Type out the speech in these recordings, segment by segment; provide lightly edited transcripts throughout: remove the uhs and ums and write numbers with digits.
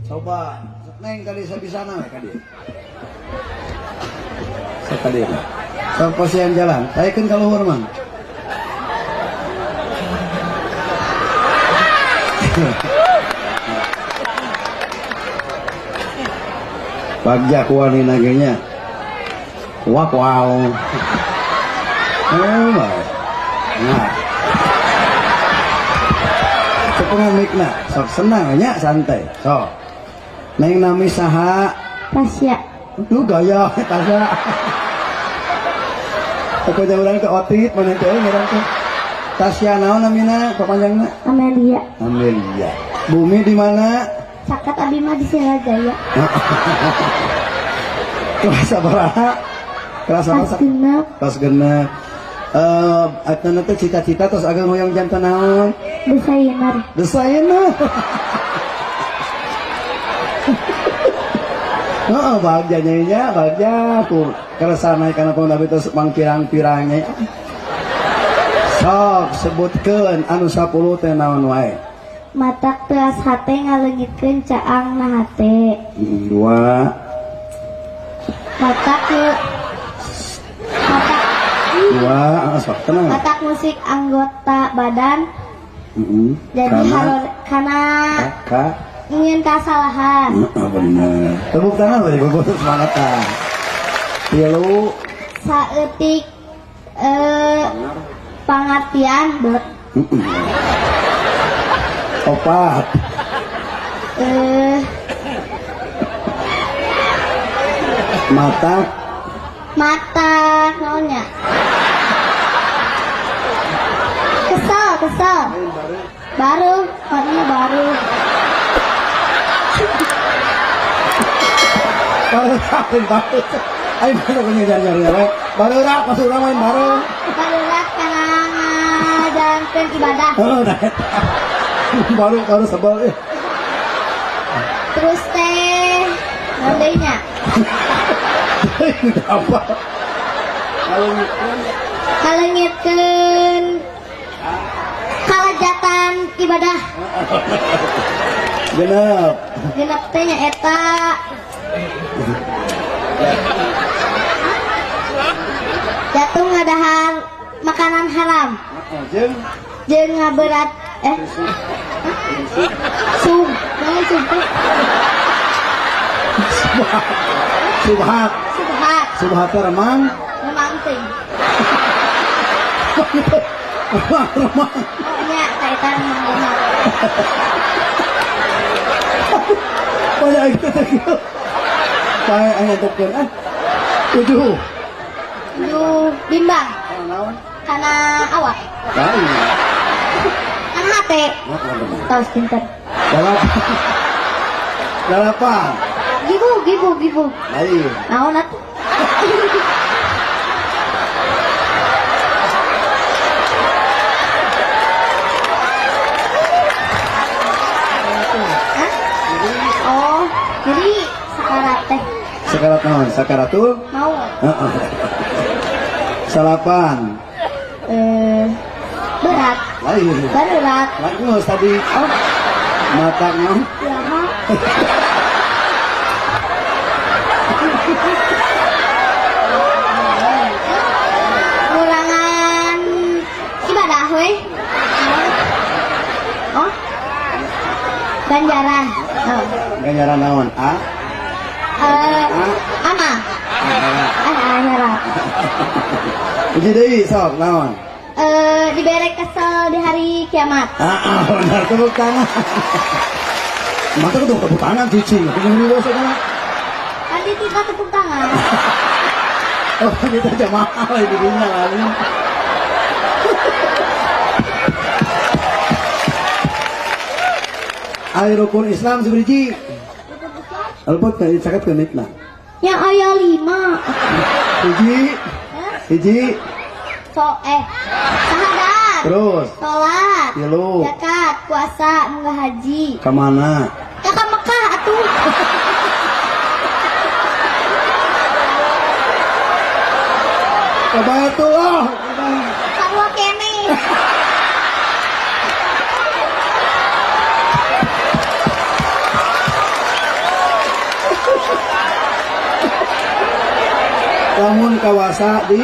Coba neng kali bisa na kali. Sakali. Sok pasian jalan. Taikeun ka luhur mang. Bagja kuani nagenya. Wak wow. Oh, nah. Cepengan mikna, sok senang nya santai. Sok. Neng nami saha? Tasya. Duh gaya Tasya. Aku urang teh otit mana teh urang teh. Tasya naon namina papanjangna? Amelia. Amelia. Bumi di mana? Caket abi mah di Sirajaya. Kelas sabaraha? Kelas sabaraha? Kelas genep. Kelas genep. Atana teh cita-cita tos ageng hoyong janten naon? Desainer. Desainer. Heeh, bagja nya bagja ku keresana kana pun abi tos mangpirang-pirangnya. Sok sebutkeun anu 10 teh naon wae. Matak teas hate ngaleungitkeun caang na hate. 2. Matak 2, sok tenang. Matak musik anggota badan. Jadi harus kana ingin kesalahan. Bener. Tepuk tangan bari semangat tah. 3. Saeutik pangartian bet. 4. Mata mata naonnya? Kesel, kesel. Baru, makanya baru. Baru baru. Ayo masuk ke nyari-nyari ya. Baru rak, masuk urang main baru. Baru rak karena ngajalankeun ibadah. Oh, nah. Baru baru sebel. Terus teh naon deui nya? Apa? Ngaleungitkeun kalajatan ibadah. Genep. Genep teh nya eta. Jatuh ngadahar makanan haram. Jeung jeung ngaberat sub, naon sub teh? Subhat. Subhat. Subhat teh remang. Remang teh. Remang, remang. Oh nya, ta eta remang remang. Banyak itu teh. Pae aya tepkeun ah. 7. 7 bimbang. Naon? Kana awak. Lain. Kana hate. Tos pinter. 8. 8. Gibu, gibu, gibu. Lain. Naon atuh? Oh, jadi sakarat teh. Sakarat naon? Sakaratul? Maut. Heeh. 8. Berat. Lain. Berat. Lain tadi. Oh. Mata naon? Ya, mah. Ngurangan ibadah we. Oh. Ganjaran. Oh. Ganjaran naon? A. Ama. Akhirat. Hiji deui sok naon? Dibere kesel di hari kiamat. Ah, benar tepuk tangan. Mata kudu tepuk tangan cicing. Kudu segala. Kan kita tepuk tangan. Oh, kita jamaah di dunia lalu. Ari rukun Islam seberiji. Alpot ka caket ka mitna. Yang aya 5. Hiji. Hiji. So syahadat. Terus. Salat. 3. Zakat, puasa, munggah haji. Ka mana? Ya ka Mekah atuh. Ka Baitullah. Sarua keneh. Lamun kawasa di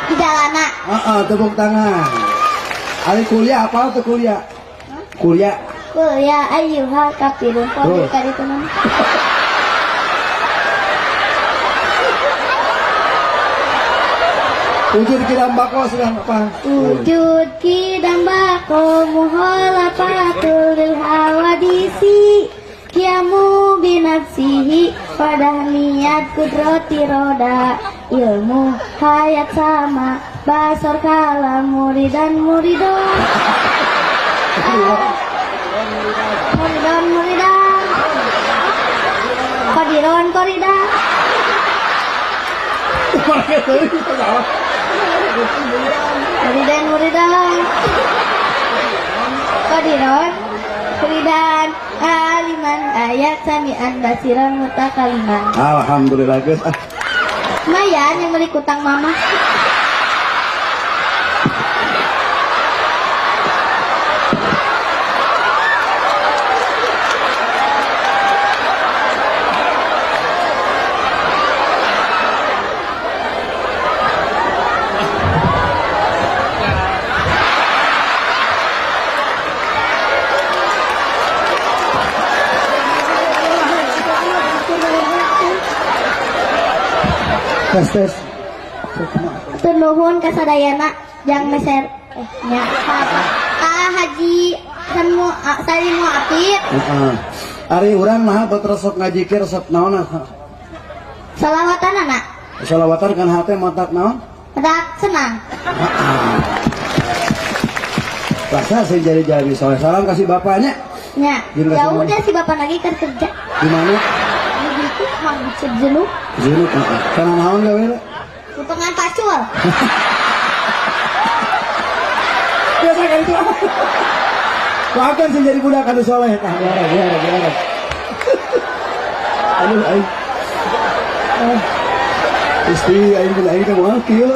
Di jalana. Heeh, tepuk tangan. Ari kuliah apa tuh kuliah? Kuliah. Kuliah ayyuhal kafirun. Terus. Kok itu nama? Wujud kidam bako sedang apa? Wujud kidam bako muhalafatul lil hawadisi kiamu binafsihi pada niat kudrati roda ilmu hayat sama basor kalam muridan muridon muridon muridan kodiron koridan muridan muridan kodiron muridan aliman ayat samian basiran mutakaliman. Alhamdulillah guys. Ah. Lumayan yang beli kutang mama. Tes tes. Nuhun kasadayana jang meser nya ka Haji Sanu Salimu Apit. Heeh. Ari urang mah bet resep ngajikir resep naon? Salawatan anak. Salawatan kan hate matak naon? Matak senang. Heeh. Rasa sih jadi jadi soleh. Salam kasih bapaknya. Nya. Jauh deh si bapak lagi kan kerja. Di mana? Itu mah jenuh. Jenuh, heeh. Kana naon gawe? Potongan pacul. Biasa kan itu. Bahkan sih jadi budak anu soleh. Tah, biar. Aduh, aing. Istri aing teh moal kieu.